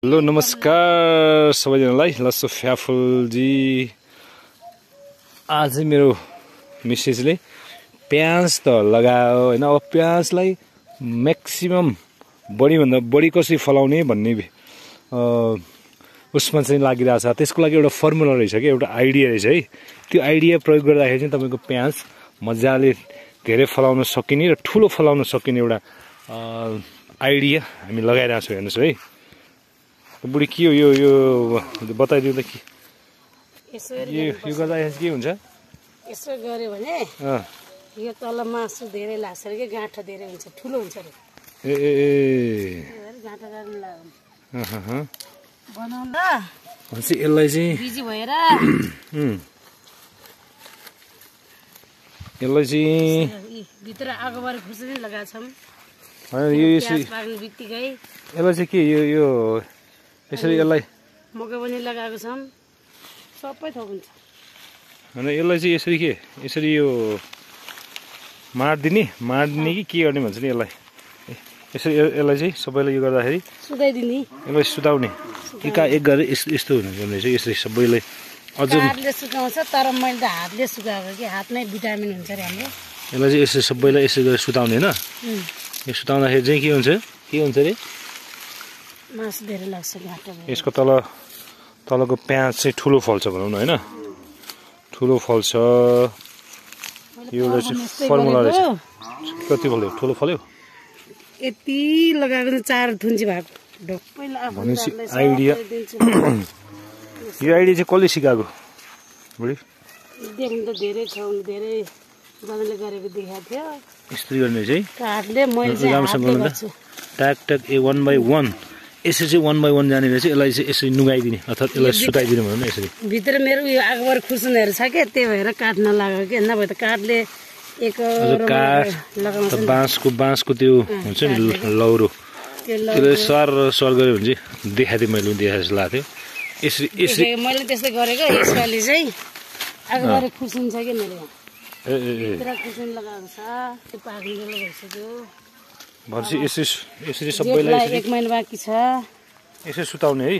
Hello नमस्कार सबैजनालाई। ल सोफिया फुलजी आज मेरो मिसेसले प्याज त लगायो हैन। अब प्याजलाई म्याक्सिमम बढीभन्दा बढी कसरी फलाउने भन्ने उसमा चाहिँ लागिरहेछ। त्यसको लागि एउटा फर्मुला रहेछ कि एउटा आइडिया रहेछ है। त्यो आइडिया प्रयोग गर्दाखेरि चाहिँ तपाईको प्याज मजाले धेरै फलाउन सकिने र ठुलो फलाउन सकिने एउटा आइडिया हामी लगाइरहेछौँ। हेर्नुस् है बुढी के हो यो बताइदिउ त के यो गर्दा के हुन्छ। यसो गर्यो भने यो तल मासु धेरै लाग्छ रे के गाँठा धेरै हुन्छ ठुलो हुन्छ रे। गाँठा गर्न लाग्यो बनाउँदा भनेपछि यसलाई चाहिँ बिजी भएर यसलाई चाहिँ भित्र आगोबार खुर्सानी लगाछौँ। हैन यो यसरी पाक्ने बित्तिकै यसलाई चाहिँ के यो यसरी यसलाई मकै पनि लगाएको छौँ। सबै थोक हुन्छ। हैन यसलाई चाहिँ यसरी के यसरी यो माड्दिने कि के गर्ने भन्छ नि यसलाई। यसरी यसलाई चाहिँ सबैलाई यो गर्दाखेरि सुताइदिने यसलाई सुताउने एक गरे यस्तो हुनुपर्ने रहेछ। यसरी सबैलाई अझ हातले सुकाउँछ तर मैले त हातले सुकाएको कि हातमै भिटामिन हुन्छ रे हाम्रो। यसलाई चाहिँ यसरी सबैलाई यसरी गरेर सुताउने हैन। यो सुताउँदाखेरि चाहिँ के हुन्छ रे मासु धेरै लाग्छ गाँठा। यसको तलको प्याज चाहिँ ठुलो फल्छ भनौँ न हैन। ठुलो फल्छ। यो एउटा चाहिँ फर्मुला रहेछ। कति फल्यो ठुलो फल्यो यति लगाएको 4 थुन्ची भएको भनेपछि आइडिया यो आइडिया चाहिँ कसले सिकाएको बुढी? देख्नु त धेरै ठाउँ धेरै जनाले गरेको देखाएको थियो। यस्तै गर्ने चाहिँ काठले मैले चाहिँ हातले गर्छु। ट्याक ट्याक 1 by 1 यसरी चाहिँ 1 by 1 जाने रहेछ। यसलाई चाहिँ यसरी नुगाइदिने अथवा यसलाई सुताइदिने भनौँ न। यसरी भित्र मेरो यो आगोबार खुर्सानीहरू छ के त्यही भएर काठ नलागेको के नभए त काठले एक काठ बाँसको त्यो हुन्छ नि लौरो त्यसले सर गऱ्यो भने चाहिँ देखाएको थिएँ मैले देखाए जस्तो लाग्थ्यो। यसरी मैले त्यस्तै गरेको। यसपालि चाहिँ आगोबार खुर्सानी छ कि मेरो भित्र खुर्सानी लगाएको छ। त्यो पाक्ने बेला भइसक्यो भनेपछि यसरी सबैलाई 1 महिना बाँकी छ। यसरी सुताउने है।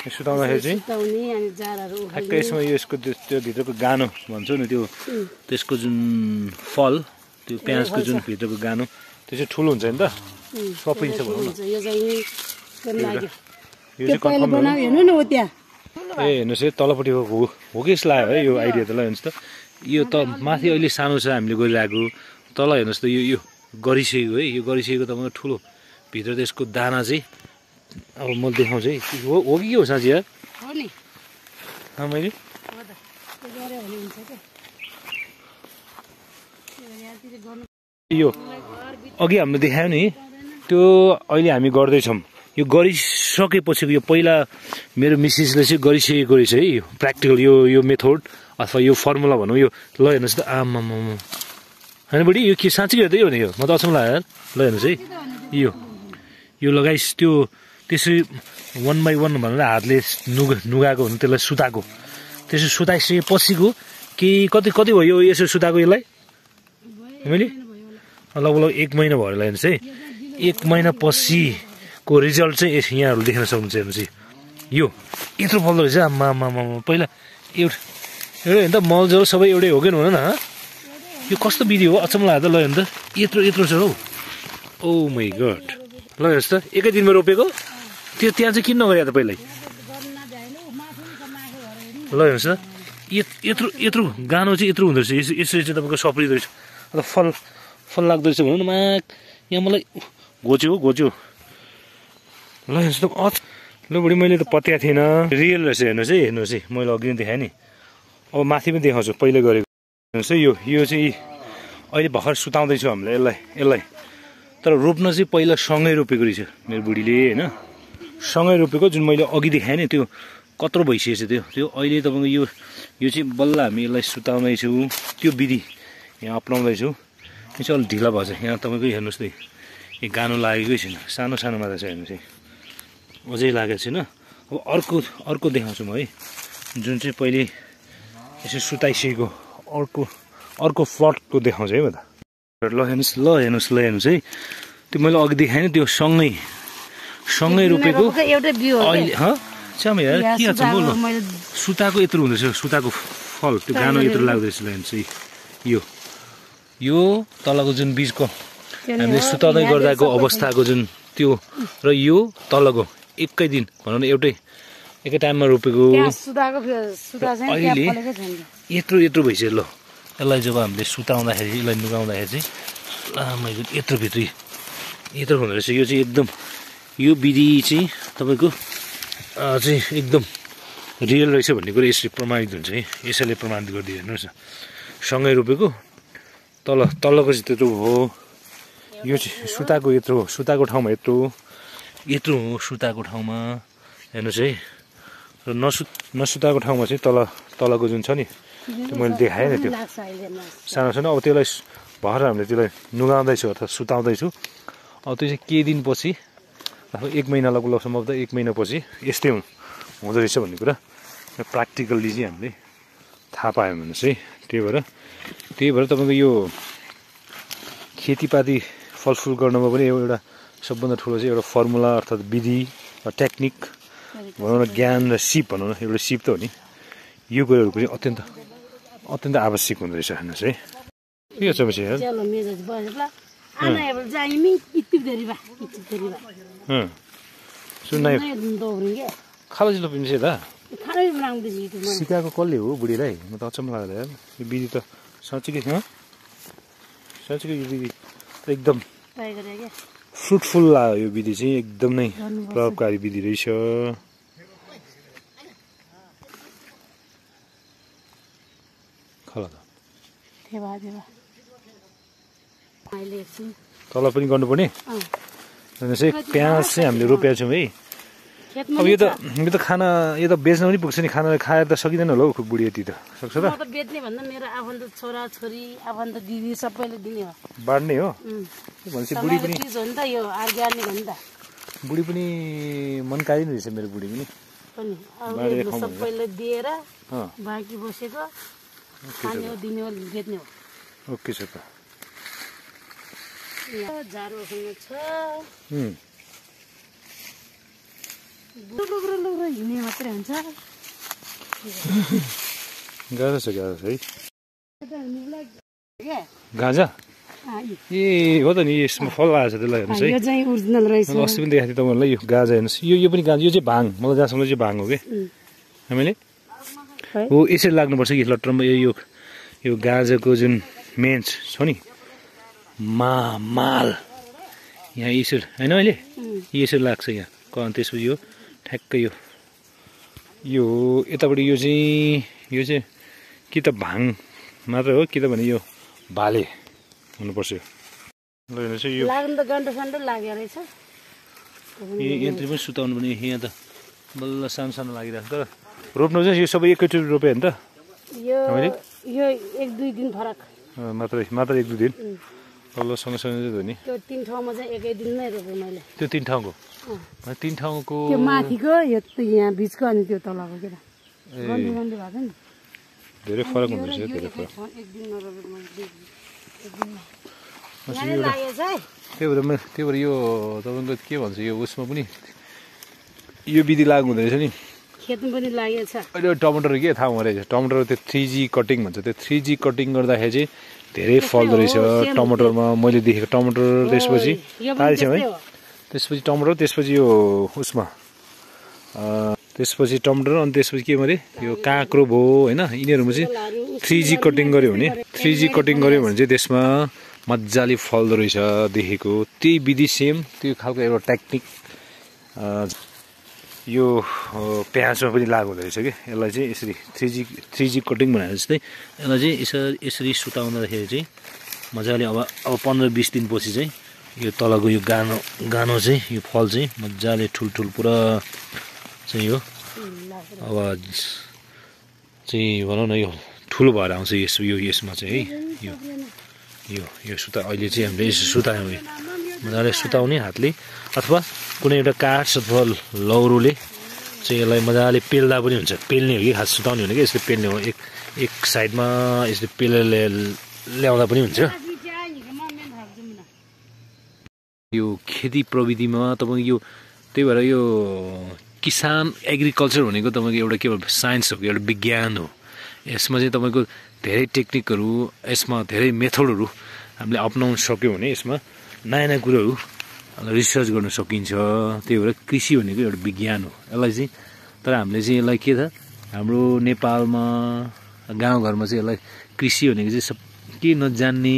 सुताउँदाखेरि चाहिँ सुताउने अनि जारहरू ठ्याक्कै यसमा यसको त्यो भित्रको गानो भन्छौँ नि त्यो त्यसको जुन फल त्यो प्याजको जुन भित्रको गानो त्यो चाहिँ ठुलो हुन्छ नि त सपिन्छ भनौँ न। यो चाहिँ लाग्यो यो चाहिँ पहिला बनाऊ हेर्नु न हो त्यहाँ हेर्नुहोस् है तलपट्टि हो कि जस्तो लाग्यो है यो आइडिया त। ल हेर्नुहोस् त यो त माथि अहिले सानो छ हामीले गरिरहेको। तल हेर्नुहोस् त यो गरिसकेको है। यो गरिसकेको तपाईँको ठुलो भित्र त्यसको दाना चाहिँ अब म देखाउँछु है। हो कि के हो साँच्ची यार मैले यो अघि हामीले देखायो नि त्यो अहिले हामी गर्दैछौँ। यो गरिसकेपछिको यो पहिला मेरो मिसेसले चाहिँ गरिसकेको रहेछ है। यो प्र्याक्टिकल यो मेथड अथवा यो फर्मुला भनौँ। यो ल हेर्नुहोस् त आमा होइन बुढी यो के साँच्चै हेर्दै हो नि। यो म त अचम्म लाग्यो यार। ल हेर्नुहोस् है यो लगाइस त्यो त्यसरी 1 by 1 भनेर हातले नुगाएको हुनु त्यसलाई सुताएको। त्यसरी सुताइसकेपछिको के कति भयो यसरी सुताएको यसलाई मैले लगभग 1 महिना भयो। हेर्नुहोस् है 1 महिना पछिको रिजल्ट चाहिँ यहाँहरू देख्न सक्नुहुन्छ। हेर्नुहोस् यो यत्रो फल्दो रहेछ। आमा पहिला एउटा हेर्नु त मलजल सबै एउटै हो कि हुन न। यो कस्तो विधि हो अचम्म लाग्यो त। ल हेर्नु त यत्रो छ हौ। ओ माई गड। ल हेर्नुहोस् त एकै दिनमा रोपेको त्यो त्यहाँ चाहिँ किन नगरे त पहिल्यै। ल हेर्नुहोस् त यत्रो गानो चाहिँ यत्रो हुँदो रहेछ। यसरी चाहिँ तपाईँको सप्रिँदो रहेछ अन्त फल लाग्दो रहेछ भनौँ न। यहाँ मलाई घोच्यो। ल हेर्नुहोस् त ल बुढी मैले त पत्याएको थिएन। रियल रहेछ हेर्नुहोस् है मैले अघि नै देखाएँ नि। अब माथि पनि देखाउँछु पहिल्यै गरेको। हेर्नुहोस् है यो चाहिँ अहिले भर्खर सुताउँदैछु हामीले यसलाई। तर रोप्न चाहिँ पहिला सँगै रोपेको रहेछ मेरो बुढीले होइन। सँगै रोपेको जुन मैले अघि देखाएँ नि त्यो कत्रो भइसकेको छ त्यो अहिले तपाईँको यो चाहिँ बल्ल हामी यसलाई सुताउँदैछौँ। त्यो विधि यहाँ अपनाउँदैछु। यो चाहिँ अलिक ढिला भएछ। यहाँ तपाईँको हेर्नुहोस् त यो गानो लागेकै छैन। सानो मात्रै छ हेर्नुहोस् है अझै लागेको छैन। अब अर्को देखाउँछु म है जुन चाहिँ पहिले यसो सुताइसकेको अर्को फ्लटको देखाउँछ है म त। ल हेर्नुहोस् है त्यो मैले अघि देखाएँ नि त्यो सँगै सँगै रोपेको एउटै बिउ हो अहिले चाम यार के छ बोल सुताको यत्रो हुँदैछ सुताको फल त्यो गानो यत्रो लाग्दैछ चाहिँ यो तलको जुन बीजको हामीले सुताउँदै गर्दाको अवस्थाको जुन त्यो र यो तलको एकै दिन भनौँ न एकै टाइममा रोपेको अहिले यत्रो भइसक्यो ल यसलाई जब हामीले सुताउँदाखेरि यसलाई नुगाउँदाखेरि चाहिँ मैले यत्रो हुँदो रहेछ यो चाहिँ एकदम यो विधि चाहिँ तपाईँको चाहिँ एकदम रियल रहेछ भन्ने कुरो यसले प्रमाणित हुन्छ है यसैले प्रमाणित गरिदियो हेर्नुहोस् न सँगै रोपेको तलको चाहिँ त्यत्रो हो यो चाहिँ सुताको यत्रो हो सुताको ठाउँमा यत्रो हो सुताको ठाउँमा हेर्नुहोस् है र नसुताको ठाउँमा चाहिँ तलको जुन छ नि त्यो मैले देखाएँ नि त्यो सानो अब त्यसलाई भएर हामीले त्यसलाई नुगाउँदैछु अथवा सुताउँदैछु अब त्यो चाहिँ केही दिनपछि अथवा 1 महिना लगभग सम्भवतः 1 महिनापछि यस्तै हुँदो रहेछ भन्ने कुरा प्र्याक्टिकल्ली चाहिँ हामीले थाहा पायौँ भन्नुहोस् है त्यही भएर तपाईँको यो खेतीपाती फलफुल गर्नमा पनि एउटा सबभन्दा ठुलो चाहिँ एउटा फर्मुला अर्थात् विधि टेक्निक भनौँ न ज्ञान र सिप भनौँ न एउटा सिप त हो नि यो कुराहरूको चाहिँ अत्यन्त आवश्यक हुँदो रहेछ हेर्नुहोस् है के छ पछि खालजिलो पिन्छ त सिकाएको कसले हो बुढीलाई म त अचम्म लाग्दा यार यो विधि त साँच्चीकै यो विधि एकदम फ्रुटफुल लाग्यो यो विधि चाहिँ एकदम नै प्रभावकारी विधि रहेछ तल पनि गर्नुपर्ने प्याज चाहिँ हामीले रोपेका छौँ है अब यो त खाना यो त बेच्न पनि पुग्छ नि खाना खाएर त सकिँदैन होला हौ बुढी यति त सक्छ त बेच्ने भन्दा मेरो आफन्त छोरा छोरी आफन्त दिदी सबैले दिने हो बाँड्ने हो भनेपछि बुढी पनि हो नि त यो अर्ग्यानिक हो नि त बुढी पनि मनकारी नै रहेछ मेरो बुढी पनि सबैले दिएर बाँकी बसेको खाने हो दिने हो बेच्ने हो ओके छ त झारो छ हिँड्ने मात्रै हुन्छ गाह्रो छ है गाँजा ए हो त नि यसमा फल आएको छ त्यसलाई हेर्नुहोस् है यो चाहिँ ओरिजिनल रहेछ अस्ति पनि देखाएको थिएँ तपाईँहरूलाई यो गाँजा हेर्नुहोस् यो पनि गाँजा यो चाहिँ भाङ मलाई जहाँसम्म चाहिँ भाङ हो कि हामीले हो यसरी लाग्नुपर्छ कि लट्टरमा यो गाँजाको जुन मेन्स छ नि माल यहाँ यसरी होइन अहिले यसरी लाग्छ यहाँ त्यसपछि यो ठ्याक्कै यो यतापट्टि यो चाहिँ कि त भाङ मात्र हो कि त भने यो भाले हुनुपर्छ यो यन्त्र पनि सुताउनु पनि यहाँ त बल्ल सानो लागिरहेको तर रोप्नु चाहिँ यो सबै एकैचोटि रोप्यो भने त यो 1-2 दिन फरक मात्र 1-2 दिन तल्लो सँगसँगै हो नि त्यो 3 ठाउँमा चाहिँ एकै दिन नै रोपेँ मैले त्यो 3 ठाउँको त्यो माथिको यो यहाँ बीचको अनि त्यो तलको के गन्दी भएको नि धेरै फरक हुन्छ धेरै फरक एक दिन नरोपेको त्यही भएर यो तपाईँको के भन्छ यो उसमा पनि यो विधि लागु हुँदो रहेछ नि खेतमा पनि लागेको छ अहिले टमाटर के थाहा हुँदो रहेछ टमाटर त्यो 3G कटिङ भन्छ त्यो 3G कटिङ गर्दाखेरि चाहिँ धेरै फल्दो रहेछ टमाटरमा मैले देखेको टमाटर त्यसपछि तारिछौँ है त्यसपछि टमाटर त्यसपछि यो उसमा त्यसपछि टमाटर अनि त्यसपछि के भने यो काँक्रो भयो होइन यिनीहरूमा चाहिँ 3G कटिङ गऱ्यो भने 3G कटिङ गऱ्यो भने चाहिँ त्यसमा मजाले फल्दो रहेछ देखेको त्यही विधि सेम त्यो खालको एउटा टेक्निक यो प्याजमा पनि लागु हुँदो रहेछ कि यसलाई चाहिँ यसरी 3G कटिङ भनेर जस्तै यसलाई चाहिँ यसरी सुताउँदाखेरि चाहिँ मजाले अब 15-20 दिनपछि चाहिँ यो तलको यो गानो चाहिँ यो फल चाहिँ मजाले ठुल्ठुल पुरा चाहिँ यो अब चाहिँ भनौँ न यो ठुलो भएर आउँछ यसमा चाहिँ है यो सुता अहिले चाहिँ हामीले यसो सुतायौँ मजाले सुताउने हातले अथवा कुनै एउटा काठ अथवा लौरोले चाहिँ यसलाई मजाले पेल्दा पनि हुन्छ पेल्ने हो कि खास सुताउने हो कि यसले पेल्ने हो एक साइडमा यसले पेलेर ल्याउँदा पनि हुन्छ यो खेती प्रविधिमा तपाईँको यो त्यही भएर यो किसान एग्रिकल्चर भनेको तपाईँको एउटा केवल साइन्स हो, एउटा विज्ञान हो। यसमा चाहिँ तपाईँको धेरै टेक्निकहरू, यसमा धेरै मेथडहरू हामीले अपनाउन सक्यौँ भने यसमा नयाँ नयाँ कुरोहरू रिसर्च गर्न सकिन्छ। त्यही भएर कृषि भनेको एउटा विज्ञान हो। यसलाई चाहिँ तर हामीले चाहिँ यसलाई के त हाम्रो नेपालमा गाउँघरमा चाहिँ यसलाई कृषि भनेको चाहिँ के नजान्ने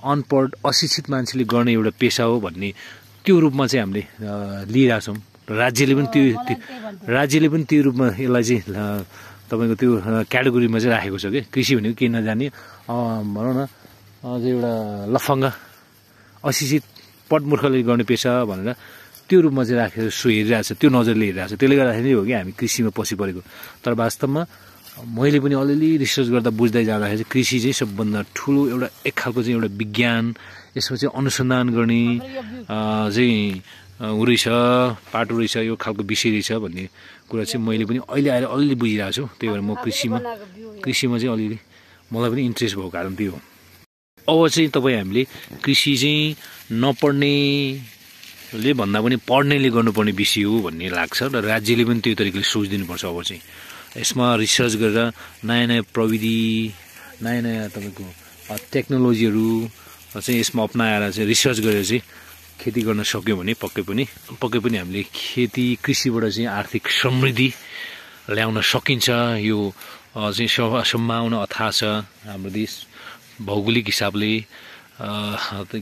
अनपढ अशिक्षित मान्छेले गर्ने एउटा पेसा हो भन्ने त्यो रूपमा चाहिँ हामीले लिइरहेछौँ। राज्यले पनि त्यो रूपमा यसलाई चाहिँ तपाईँको त्यो क्याटेगोरीमा चाहिँ राखेको छ कि कृषि भनेको के नजान्ने भनौँ न अझै एउटा लफङ्गा अशिक्षित पटमूर्खले गर्ने पेसा भनेर त्यो रूपमा चाहिँ राखेर हेरिरहेको छ, त्यो नजरले हेरिरहेको छ। त्यसले गर्दाखेरि हो कि हामी कृषिमा पछि परेको। तर वास्तवमा मैले पनि अलिअलि रिसर्च गर्दा बुझ्दै जाँदाखेरि चाहिँ कृषि चाहिँ सबभन्दा ठुलो एउटा एक खालको चाहिँ एउटा विज्ञान, यसमा चाहिँ अनुसन्धान गर्ने चाहिँ ऊ रहेछ, पाटो रहेछ, यो खालको विषय रहेछ भन्ने कुरा चाहिँ मैले पनि अहिले आएर अलिअलि बुझिरहेको छु। त्यही भएर म कृषिमा चाहिँ अलिअलि मलाई पनि इन्ट्रेस्ट भएको कारण त्यो हो। अब चाहिँ तपाईँ हामीले कृषि चाहिँ नपढ्नेले भन्दा पनि पढ्नेले गर्नुपर्ने विषय हो भन्ने लाग्छ र राज्यले पनि त्यो तरिकाले सोचिदिनुपर्छ। अब चाहिँ यसमा रिसर्च गरेर नयाँ नयाँ प्रविधि, नयाँ नयाँ तपाईँको टेक्नोलोजीहरू चाहिँ यसमा अप्नाएर चाहिँ रिसर्च गरेर चाहिँ खेती गर्न सक्यौँ भने पक्कै पनि हामीले खेती कृषिबाट चाहिँ आर्थिक समृद्धि ल्याउन सकिन्छ। यो चाहिँ सम्भावना अथाह छ। हाम्रो देश भौगोलिक हिसाबले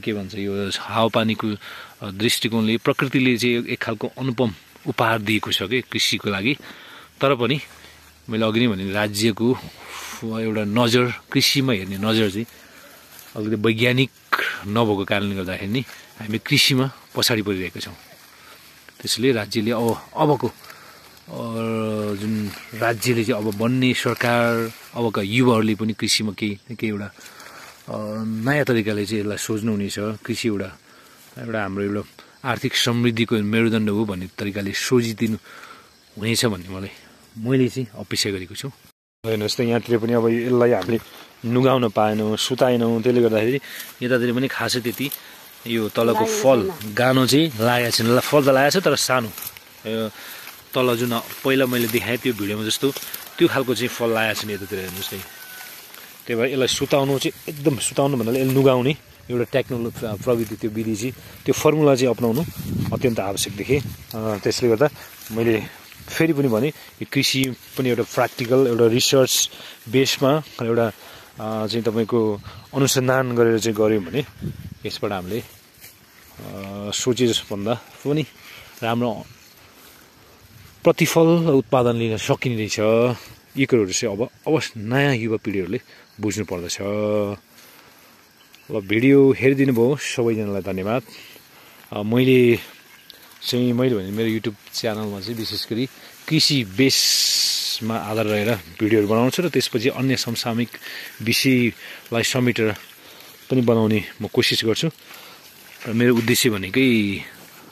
के भन्छ यो हावापानीको दृष्टिकोणले प्रकृतिले चाहिँ एक खालको अनुपम उपहार दिएको छ कि कृषिको लागि। तर पनि मैले अघि नै भने राज्यको एउटा नजर कृषिमा हेर्ने नजर चाहिँ अलिकति वैज्ञानिक नभएको कारणले गर्दाखेरि नि हामी कृषिमा पछाडि परिरहेका छौँ। त्यसैले राज्यले अबको जुन राज्यले चाहिँ अब बन्ने सरकार अबका युवाहरूले पनि कृषिमा केही एउटा नयाँ तरिकाले चाहिँ यसलाई सोच्नुहुनेछ। कृषि एउटा हाम्रो एउटा आर्थिक समृद्धिको मेरुदण्ड हो भन्ने तरिकाले सोचिदिनु हुनेछ भन्ने मैले चाहिँ अपेक्षा गरेको छु। हेर्नुहोस् त यहाँतिर पनि अब यसलाई हामीले नुगाउन पाएनौँ, सुताएनौँ। त्यसले गर्दाखेरि यतातिर पनि खासै त्यति यो तलको फल गानो चाहिँ लागेको छैन। फल त लागेको छ तर सानो, तल जुन पहिला मैले देखाएँ त्यो भिडियोमा जस्तो त्यो खालको चाहिँ फल लागेको छैन यतातिर। हेर्नुहोस् है, त्यही भएर यसलाई सुताउनु चाहिँ एकदम सुताउनु भन्नाले यसलाई नुगाउने एउटा प्रविधि, त्यो विधि चाहिँ त्यो फर्मुला चाहिँ अपनाउनु अत्यन्त आवश्यक देखेँ। त्यसले गर्दा मैले फेरि पनि भने यो कृषि पनि एउटा प्र्याक्टिकल एउटा रिसर्च बेसमा एउटा चाहिँ तपाईँको अनुसन्धान गरेर चाहिँ गऱ्यौँ भने यसबाट हामीले सोचे जसभन्दा पनि राम्रो प्रतिफल उत्पादन लिन सकिने रहेछ। यी कुरोहरू चाहिँ अब नयाँ युवा पिँढीहरूले बुझ्नु पर्दछ। ल भिडियो हेरिदिनु भयो सबैजनालाई धन्यवाद। मैले भने मेरो युट्युब च्यानलमा चाहिँ विशेष गरी कृषि बेसमा आधार रहेर भिडियोहरू बनाउँछु र त्यसपछि अन्य समसामयिक विषयलाई समेटेर पनि बनाउने म कोसिस गर्छु। र मेरो उद्देश्य भनेकै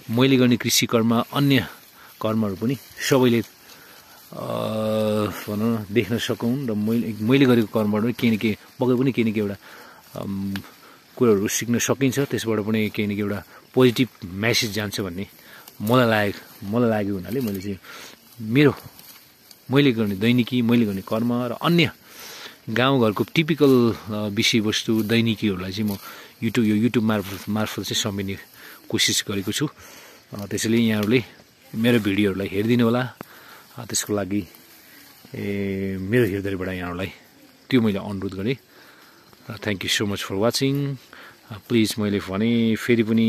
मैले गर्ने कृषि कर्म अन्य कर्महरू पनि सबैले भनौँ न देख्न सकौँ र मैले गरेको कर्मबाट केही न केही पक्कै पनि केही न केही एउटा कुराहरू सिक्न सकिन्छ। त्यसबाट पनि केही न केही एउटा पोजिटिभ मेसेज जान्छ भन्ने मलाई लाग्यो हुनाले मैले चाहिँ मैले गर्ने दैनिकी, मैले गर्ने कर्म र अन्य गाउँघरको टिपिकल विषयवस्तु दैनिकीहरूलाई चाहिँ म युट्युब मार्फत चाहिँ समेट्ने कोसिस गरेको छु। त्यसैले यहाँहरूले मेरो भिडियोहरूलाई हेरिदिनु होला। त्यसको लागि मेरो हृदयबाट यहाँहरूलाई त्यो मैले अनुरोध गरेँ। Thank you so much for watching. Please मैले भने फेरि पनि